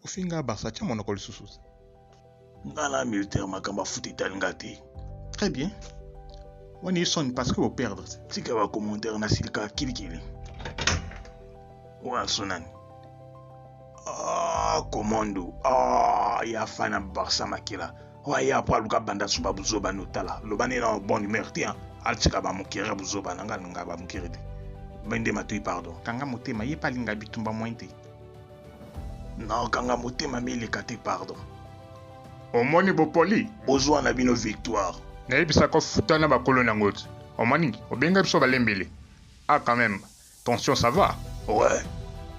Ofinga Barça tia monoko lisusu. Nga na militaire makambo ya foot etali nga te. Très bien. Wana ye soni parce que bo perdre. Tika ba commentaire na silika kilikili. Oyo aso nani? Ah, commando. Ah, ya fan na Barça makila. Oyo ya po aluka banda suba buzoba no tala. Loba ne na bonne humeur te. Altika ba mokere buzoba na nga nga ba mokere te. Bende matoi pardon. Kanga motema ye pa linga bitumba moyen te. Non, kanga motema mileka te pardon. Omoni bopoli? Bozwa na bino victoire. Nayebisaka futa na bakolo nango ti. Omoni obenga biso balembele. Ah quand même, tension ça va? Ouais.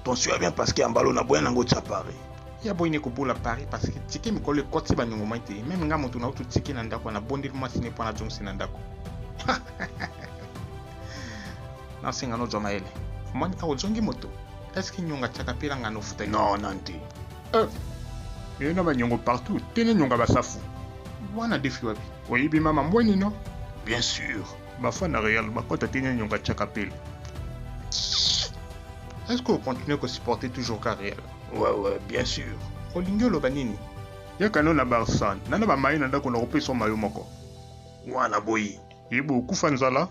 Tension ya bien parce que ambalo na boya nango tia Paris. Ya boyi ne kobola Paris parce que tike mikolo ekoti ba nyongo mai te. Meme nga moto na utu tike na ndako na bondeli mwasi ne pona zongisi na ndako. Nasenga nozwa mayele. Omoni awa ozongi moto? Est-ce que nyonga tiaka pela nga nofuta ye? Non, nani te. Euh. Ye na banyongo partout, te na nyonga basafu. Wana defi wapi? Oyebi mama mbweni no? Bien sûr. Bafa na Real bakota te na nyonga tiaka pela. Est-ce que ocontinue kosupporter toujours ka Real? Ouais, bien sûr. Olingi oloba nini? Yaka no na Barça, nana ba mayo na ndako na kopesa mayo moko. Wana boyi. Yebo okufa nzala.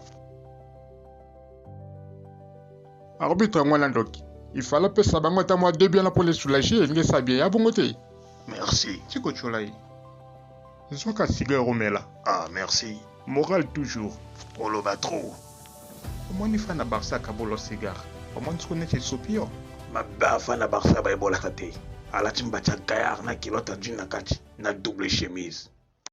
Arbitre yango wana ndoki. Il fallait apesa bango ata mwa deux bien pour les soulager elingi esala bien ya bongo te. Merci. Tiko tchola ye. Zwaka cigare omela. Ah merci. Moral toujours. Oloba trop. Omoni fan na Barça akabolo cigare. Omoni siko neti esopi yo. Mabe fan na Barça bayebolaka te. Alati mbatia gaillard na culotte ya jean na kati na double chemise.